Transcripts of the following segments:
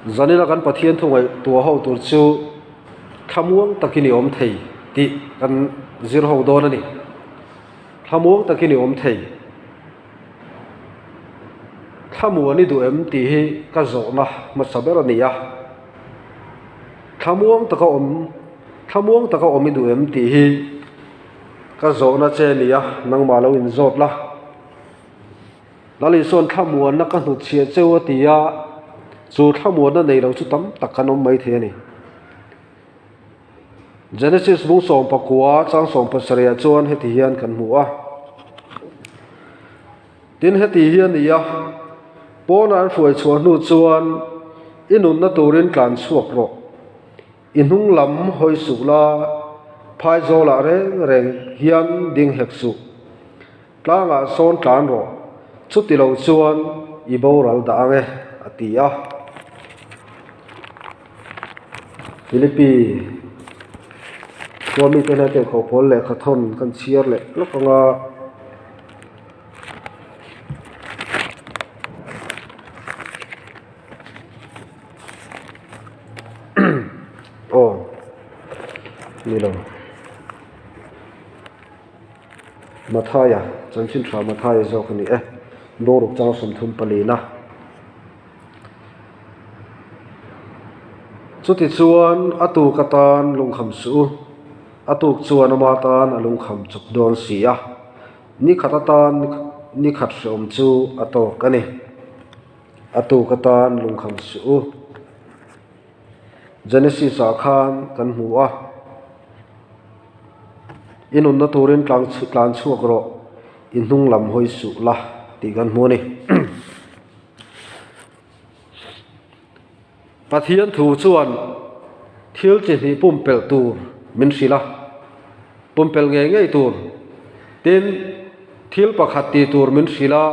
Zanina kan Pathian thu ngaihtuah ho tur chu thlamuang takin i awm thei tih kan zir ho dawn a ni. Thlamuang takin i awm thei. Thlamuan i duh em tih hi ka zawhna hmasa ber a ni a. Thlamuang taka awm, thlamuang taka awm i duh em tih hi ka zawhna che a ni a, nangmah lo inzawt la. Lal Isua'n thlamuanna ka hnutchhiah cheu a ti a, chu thlamuanna nei lo chu tam tak kan awm maithei a ni. Genesis bung sawmpakua chang sawmpasarihah chuan heti hian kan hmu a. Tin, heti hi a ni a, pawnah an hruai chhuah hnu chuan i nunna turin tlan chhuak rawh. I hnung lam hawi suh la, phaizawlah reng reng hian ding hek suh. Tlangah sawn tlan rawh, chuti lo chuan i boral dah ang e, a ti a. Philippi khua mite hian tirhkoh pawl lehkha thawn kan chhiar leh lawk ang a. Aw ni lo. Mathaia, chanchin tha Mathaia zawk a ni e, bungruk chang 34 na. Chutichuan a tuk atan lungkham suh u, a tuk chuan ama tan a lungkham chawp dawn si a, ni khat atan ni khat hreawm chu a tawk a ni. A tuk atan lungkham suh u. Genesis ah khan kan hmu a, I nunna turin tlan tlan chhuak rawh, i hnung lam hawi suh la tih kan hmu a ni. Pathian thu chuan thil chi hnih pumpelh tur min hrilh a, pumpelh ngei ngei tur. Tin, thil pakhat tih tur min hrilh a.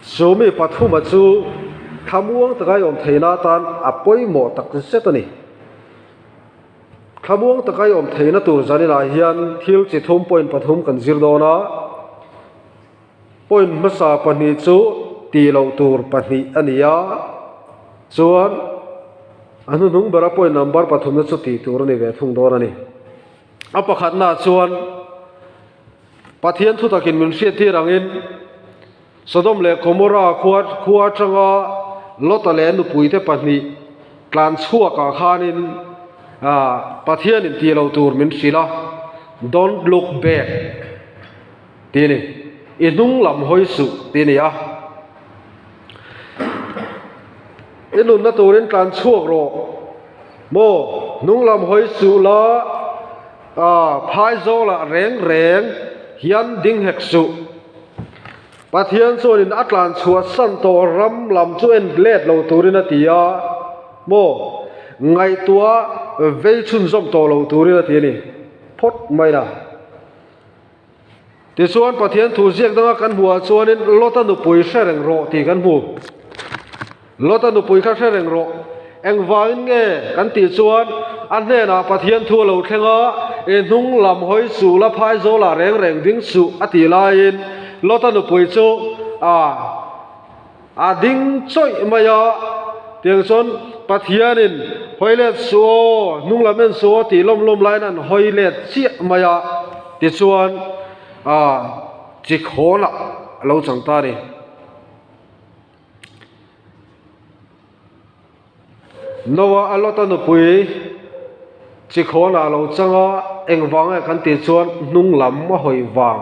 Chu mi pathuma chu thlamuang taka i awm theihna atan a pawimawh tak zet a ni. Thlamuang taka i awm theihna tur zaninah hian thil chi thum point pathum kan zir dawn a. Point hmasa pahnih chu tih loh tur pahnih a ni a, chuan a hnuhnung bera point number pathumna chu tih tur a ni ve thung dawn a ni. A pakhatnaah chuan Pathian thutakin min hriattir angin Sodom leh Gomorrah khua khua atanga Lota leh a nupuite pahnih tlan chhuakah khanin ah Pathianin tih lo tur min hrilh a, Don't look back tih a ni, i hnung lam hawi suh tih a ni a. I nunna turin tlan chhuak rawh maw, hnung lam hawi suh la ah phaizawlah reng reng hian ding hek suh. Pathian chuanin a tlan chhuah san tawh ram lam chu en let lo turin a ti a, maw, ngaihtuah vei chhunzawm tawh lo turin a ti a ni phawt mai la. Tichuan Pathian thu ziak danga kan hmuhah chuanin Lota nupui hre reng rawh tih kan hmu. Lota nupui kha hre reng rawh. Engvangin nge kan tih chuan a hnenah Pathian thu a lo thleng a, I hnung lam hawi suh la phai zawlah reng reng ding suh a tih laiin Lota nupui chu a a ding chawih mai a. Tiang chuan Pathianin hawi let suh aw, hnung lam en suh aw tih lawm lawm laiin an hawi let chiah mai a. Tichuan a chi khawnah a lo chang ta a ni. Noah a Lota nupui chi khawnah a lo chang a, engvang nge kan tih chuan hnung lam a hawi vang.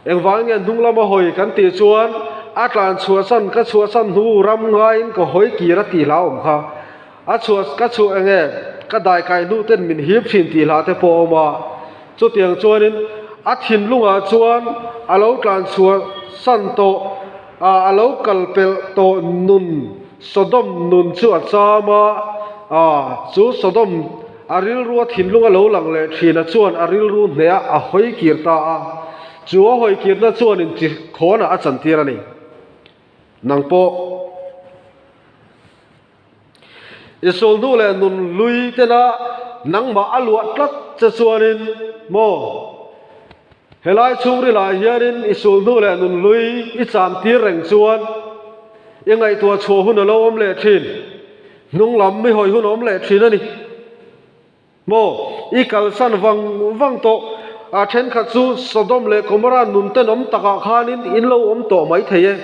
Engvang nge hnung lam a hawi kan tih chuan a tlan chhuahsan ka chhuahsan hnu ram ngaiin ka hawi kir a tih hlauhawm kha. A chhuah ka chhuah eng nge ka dai kai hnu ten min hip thin tih hlah te pawh a awm a. Chutiang chuanin a thinlungah chuan a lo tlan chhuah san tawh a, a lo kal pelh tawh nun Sodom nun chu a cham a, a chu Sodom a rilru a thinlung a lo lang leh thin a chuan a rilru hneh a hawi kir ta a. Chu a hawi kirna chuanin chi khawnah a chantir a ni. Nang pawh. I sulhnu leh nun hlui tena nangmah a luah tlat che chuanin maw? Helai chhungrilah hianin i sulhnu leh nun hlui i cham tir reng chuan i ngaihtuah chhuah hun a lo awm leh thin. Hnung lam i hawi hun a awm leh thin a ni. Maw, i kalsan vang vang tawh. A thenkhat chu Sodom leh Gomorrah nun tenawm takah khanin in lo awm tawh mai thei e.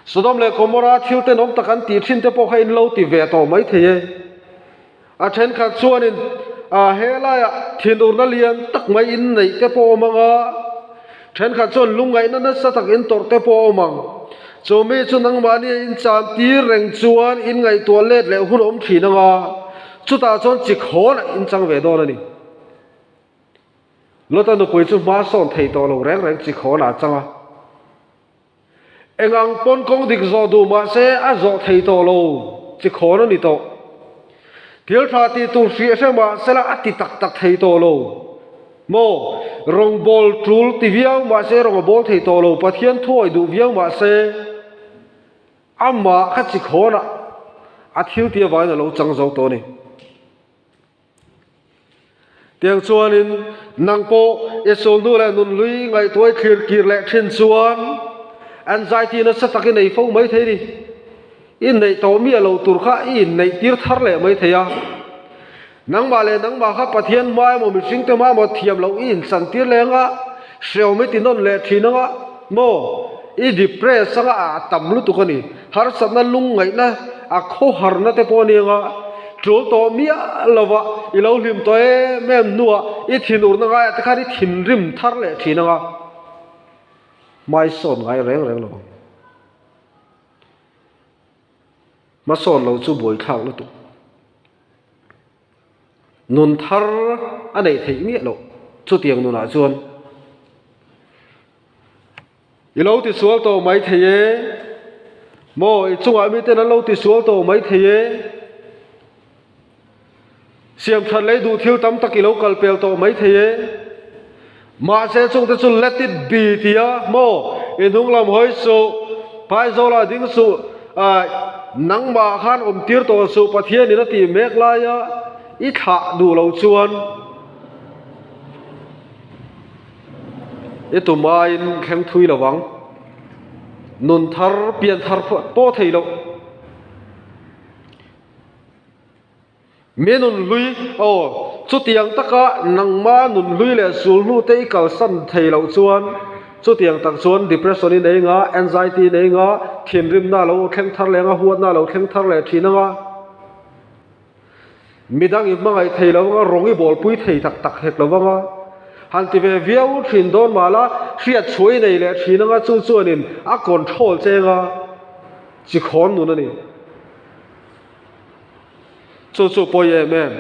Sodom leh Gomorrah thil tenawm tak an tih thin te pawh kha in lo ti ve tawh mai thei e. A thenkhat chuanin a helaiah thinurna lian tak mai in neih te pawh a awm ang a, thenkhat chuan lungngaihna nasa tak in tawrh te pawh a awm ang. Chu mi chu nangmahni a incham tir reng chuan in ngaihtuah let leh hun a awm thin ang a, chutah chuan chi khawnah in chang ve dawn a ni. Lota nupui chu hma sawn thei tawh lo reng reng chi khawnah a chang a. Eng ang pawn kawng dik zawh duh mah se a zawh thei tawh lo chi khawn a ni tawh. Thil tha tih tur hriah hre mah sela a ti tak tak thei tawh lo. Maw? Rawngbawl tul ti viau mah se rawng a bawl thei tawh lo, Pathian thuawi duh viau mah se amah kha chi khawnah a thil tih avangin a lo chang zo tawh a ni. Tiang chuanin nang pawh i sulhnu leh nunhlui ngaihtuai thlir kir leh thin chuan anxiety nasa tak i nei fo mai thei ni. I neih tawh miah lo tur kha i inneih tir thar leh mai thei a. Nangmah leh nangmah kha Pathian hma emaw mihring te hma emaw thiam loh i inchan tir leh anga hreawm i ti nawn leh thin anga maw i depress anga a tam lutuk a ni. Harsatna lungngaihna a khawharna te pawh a ni anga tul tawh miah lova i lo hlim tawh em em hnuah i thinurna ngaiah te khan i thinrim thar leh thin anga hmaisawn ngai reng reng lo ang. Hmasawn lo chu buaithlak lutuk. Nun thar a neih theih miah loh chutiang nunah chuan. I lo tisual tawh mai thei e. Maw, i chungah miten an lo tisual tawh mai thei e. Siam that lei duh thil tam tak i lo kal pel tawh mai thei e. Mahse chungte chu let it be tia maw, i hnung lam hawi suh, Phaizawlah ding suh, nangmah khan awm tir tawh suh Pathianin a tih mek laia i thlah duh lo chuan, I tum aiin thleng thui lo vang. Nun thar, pian thar pawh thei loh. Mi nun hlui, aw, chutiang taka nangma nun hlui leh sul hnu te i kalsan thei loh chuan chutiang tak chuan depression i nei nga, anxiety i nei nga, thinrimna a lo thleng thar leh anga, huatna a lo thleng thar leh thin anga. Midang i hmangaih thei lo anga rawng i bawlpui thei tak tak hek lo anga han ti ve viau thin dawn mah la hriat chhuah i nei leh thin anga chu chuanin a control che anga chi khawn nun a ni. Chu chu pawi em em.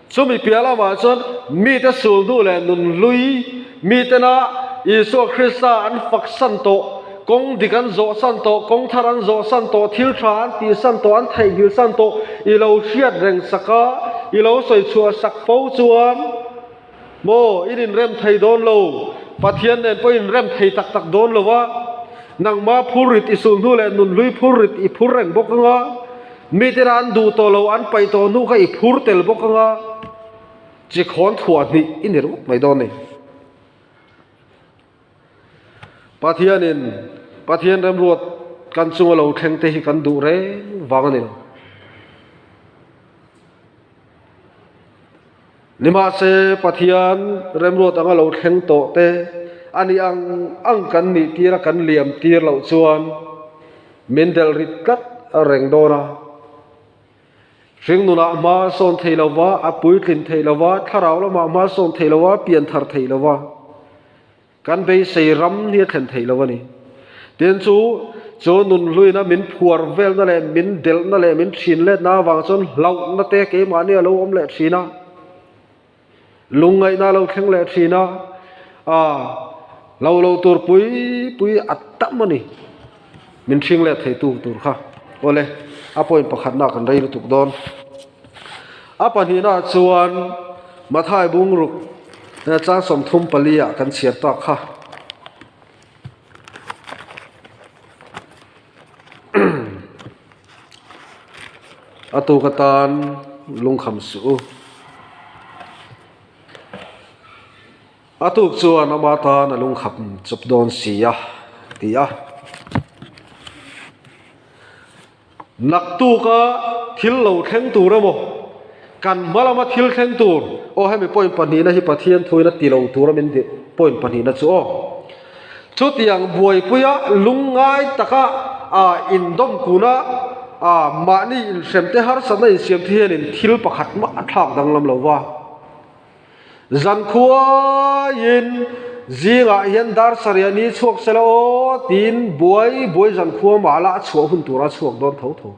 Chumi piah lamah chuan mite sulhnu leh nunhlui mitena Isua Krista an faksan tawh, kawng dik an zawhsan tawh, kawng thar an zawhsan tawh, thil tha an tihsan tawh, an theihnghilhsan tawh i lo hriat reng sak a, i lo sawi chhuah sak fo chuan maw in inrem thei dawn lo, Pathian nen pawh inrem thei tak tak dawn lo a, nangma phurrit i sulhnu leh nunhlui phurrit i phur reng bawk anga. Mitena an duh tawh lo, an paih tawh hnu kha i phur tel bawk anga chi khawn thuah hnih i ni ringawt mai dawn a ni. Pathianin Pathian remruat kan chunga lo thleng te hi kan duh reng vang a ni lo. Nimahse, Pathian remruat anga lo thleng tawh te a nih ang ang kan nih tir a kan liam tir loh chuan min delh rit tlat reng dawn a. Hringnunah hma sawn thei lova, a puitlin thei lova, thlarau lamah hma sawn thei lova, pianthar thei lova. Kan beisei ram hi a thlen theih lo a ni. Tin chu, chu nunhluina min phuar velna leh min delhna leh min thin letna avang chuan hlauhna te keimahni a lo awm leh thin a, lungngaihna a lo thleng leh thin a, aa hlo lo tur pui pui a tam a ni. Min hring let theitu tur kha. Awle, a point pakhatna kan rei lutuk dawn. A pahnihna chuan Mathai bungruk chang 34 ah kan chhiar tak kha. A tuk atan lungkham suh u. A tuk chuan ama tan a lungkham chawp dawn si a, ti a. Naktuka. thil lo thleng tur emaw, kan hma lama thil thleng tur, aw hemi point pahnihna hi Pathian thuin a ti lo tura min dih point pahnihna chu aw. Chutiang buaipuia lungngai taka ah indawm kuna ah mahni inhrem te harsatna insiam te hianin thil pakhat mah a thlak danglam lo va. Zankhuaiin zingah hian dar sarih a ni chhuak sela aw tiin buai buai zankhua mah la a chhuah hun tura chhuak dawn tho tho.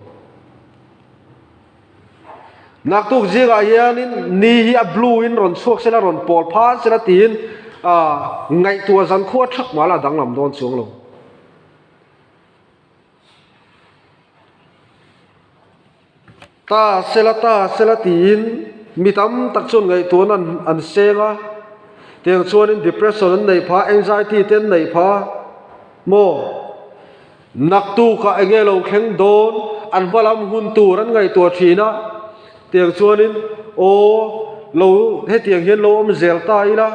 Naktuk zingah hianin ni hi a blue in rawn chhuak sela rawn pawl phan sela tiin ah ngaihtuah zankhua thak mah la a danglam dawn chuang lo. Ta sela ta sela tiin mi tam tak chuan ngaihtuahna an an seng a, tiang chuanin depression an neih phah anxiety te an neih phah a maw naktukah eng nge lo thleng dawn an hma lam hun tur an ngaihtuah thin a, tiang chuanin aw lo hetiang hian lo awm zel ta ila.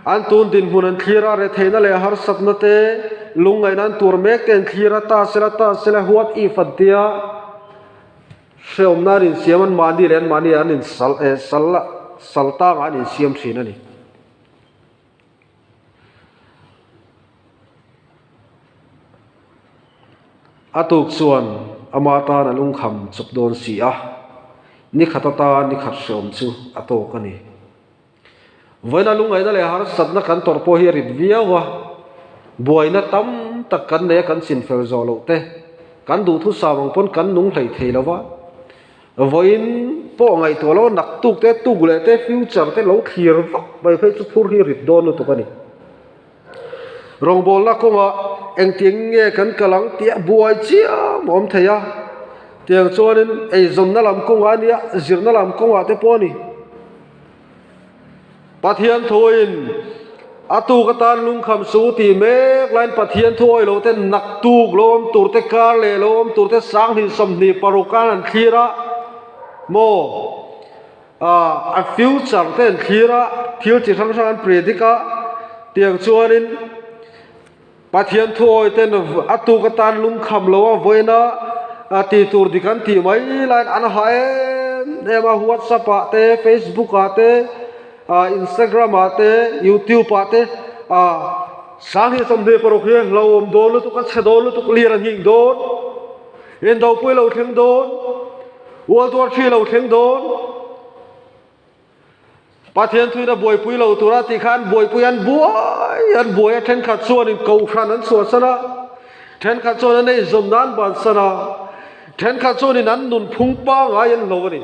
An tun dinhmun an thlir a, retheihna leh harsatna te, lungngaihna an tur mek te an thlir a, ta sela ta sela what if an tia hrehawmna an insiam an mahni leh an mahni an insal eh sal sal tangah an insiam thin a ni. A tuk chuan ama tan a lungkham chawp dawn si a, nikhat atan nikhat hrehawm chu a tawk a ni. Vawiina lungngaihna leh harsatna kan tawrh pawh hi a rit viau a, buaina tam tak kan nei a kan chinfel zawh loh te, kan duhthusam ang pawn kan nung hlei thei lo va, vawiin pawh ngaihtuah lo naktuk te, tuk leh te, future te lo thlir vak mai phei chu phur hi rit dawn lutuk a ni. Rawngbawlna kawngah engtiang nge kan kal ang tih a buai chiam a awm thei a, tiang chuanin eizawnna lam kawngah a nia, zirna lam kawngah te pawh a ni. Pathian thuin a tuk atan lungkham su tih mek laiin Pathian thu awih loh te naktuk lo awm tur te kar leh lo awm tur te 20 26 an han thlir a maw ah a future te an thlir a thil chi hrang hrang an predict a tiang chuanin Pathian thuawi ten a tuk atan lungkham lo a vawiina a tih tur dik an tih mai laiin an ha em em a whatsapp ah te facebook ah te ah instagram ah te youtube ah te ah 2026 hi hlauhawm dawn lutuk a chhe dawn lutuk lir a nghing dawn indopui lo thleng dawn world war three lo thleng dawn. Pathian thuin a buaipui lo tura tih kha an buaipui an buai an buai a, thenkhat chuanin kohhran an chhuahsan a, thenkhat chuan an eizawnna an bansan a, thenkhat chuanin an nunphung pangngai an hlo a ni.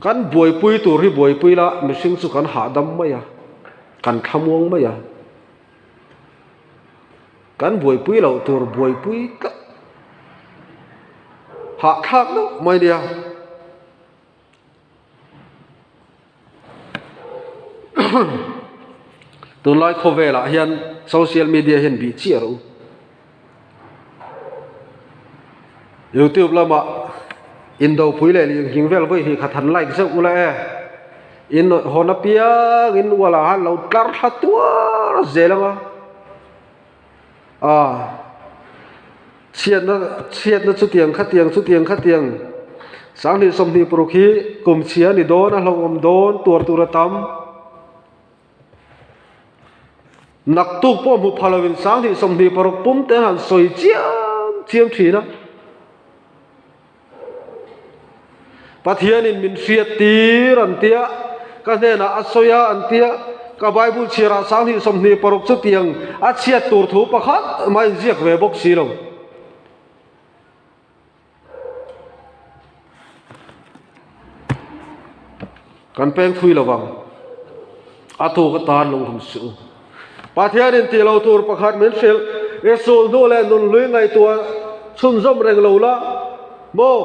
Kan buaipui tur hi buaipui la mihring chu kan hahdam mai a, kan thlamuang mai a. Kan buaipui loh tur buaipui tlat hahthlak deuh mai nia. Tunlai khawvelah hian social media hian bih chiah rawh u. Youtube lamah indopui leh lirnghing vel vawi hnih khat han like zeuh ula e. In hawn apiang in ualah khan lo tlar thla tuar zel ang a. Ah chhiatna chhiatna chutiang khatiang chutiang khatiang 2026 hi kum chhia a ni dawn a hlauhawm dawn tuar tur a tam. Naktuk pawh hmu pha loin 2026 pum te han sawi chiam chiam thin a. Pathianin min hriat tir an tia, ka hnenah a sawi a an tia, ka Bible chhiarah 2026 chutiang a chhiat tur thu pakhat mah inziak ve bawk si lo. Kan peng thui lo vang. A tuk atan lunghlum suh u. Pathianin tih lo tur pakhat min hrilh, I sul hnu leh nun hlui ngaihtuah chhunzawm reng lo la maw?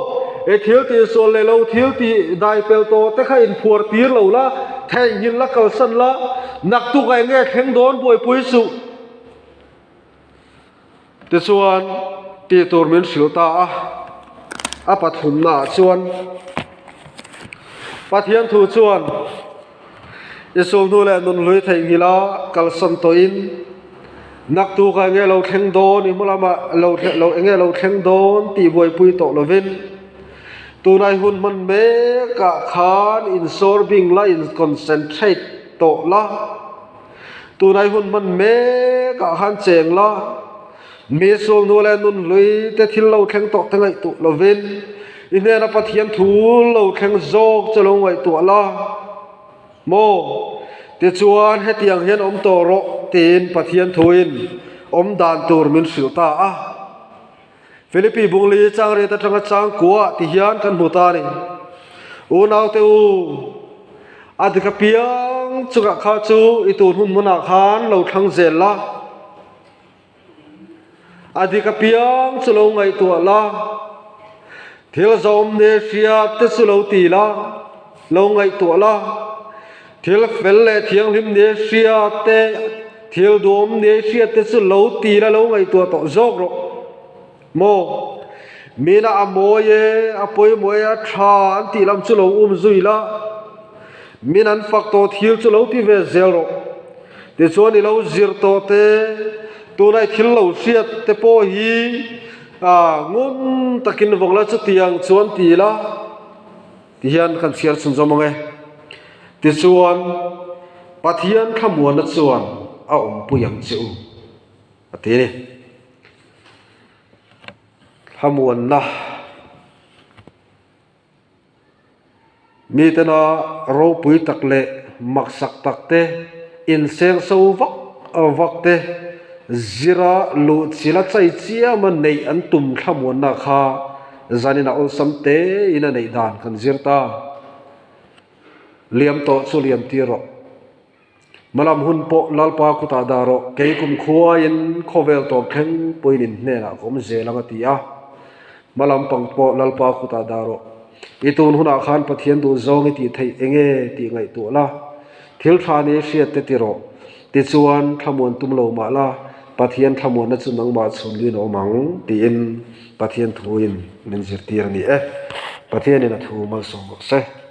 I thil tih sual leh lo thil tih dai pel tawh te kha inphuar tir lo la, theihnghilh la kalsan la, naktukah eng nge thleng dawn buaipui suh. Tichuan, tih tur min hrilh ta a, a pathumnaah chuan Pathian thu chuan i sulhnu leh nunhlui theihnghilh a kalsan tawhin. Naktukah enge lo thleng dawn, i hma lamah lo lo enge lo thleng dawn tih buaipui tawh lovin tunai hun hman mekah khan insawr bing la, in concentrate tawh la, tunai hun hman mekah khan cheng la, mi sulhnu leh nun hlui te thil lo thleng tawh te ngaihtuah lovin i hnena Pathian thu lo thleng zawk che lo ngaihtuah la. Maw? Tichuan, hetiang hian awm tawh rawh, tiin Pathian thuin awm dan tur min hrilh ta a. Philippi Bungli changriat atanga changkua ti hian kan hmu ta a ni. Unaute u, a dik apiang chungah kha chu i tun hun hmunah khan lo thlang zel la. A dik apiang chu lo ngaihtuah la, thil zawm ne hria te chu lo ti la, lo ngaihtuah la, thil fel leh thianghlim ne hria te, thil duhawm ne hria te chu lo ti la, lo ngaihtuah tawh zawk rawh. Maw? Mina a mawi e, a pawimawh e, a tha an tih lam chu lo um zui la, min an fak tawh thil chu lo ti ve zel rawh. Tichuan i lo zir tawh te, tuna i thil lo hriat te pawh hi ngun takin vawng la chutiang chuan ti la tihian kan chhiar chhunzawm ang e. Tichuan Pathian thlamuanna chuan a awmpui ang che u. A ti a ni. Thlamuanna mitena ropui tak leh maksak tak te, insengso vak vak te, zira luhchilh a chai chiama neih an tum thlamuanna kha zanin a awlsam tein a neih dan kan zir ta. Liam tawh chu liam tir rawh. Hmalam hun pawh Lalpa kutah dah rawh, kei kum khuaiin khawvel tawp thleng puiin in hnenah ka awm zel ang a ti a. Hmalam pang pawh Lalpa kutah dah rawh, i tun hunah khan Pathian duh zawng i tih theih enge tih ngaihtuah la, thil tha ni hriat te ti rawh, tichuan thlamuan tum lo mah la, Pathian thlamuanna chu nangmah chhunluin a awm ang tiin Pathian thuin min zirtir a ni e. Pathianin a thu malsawm rawh se.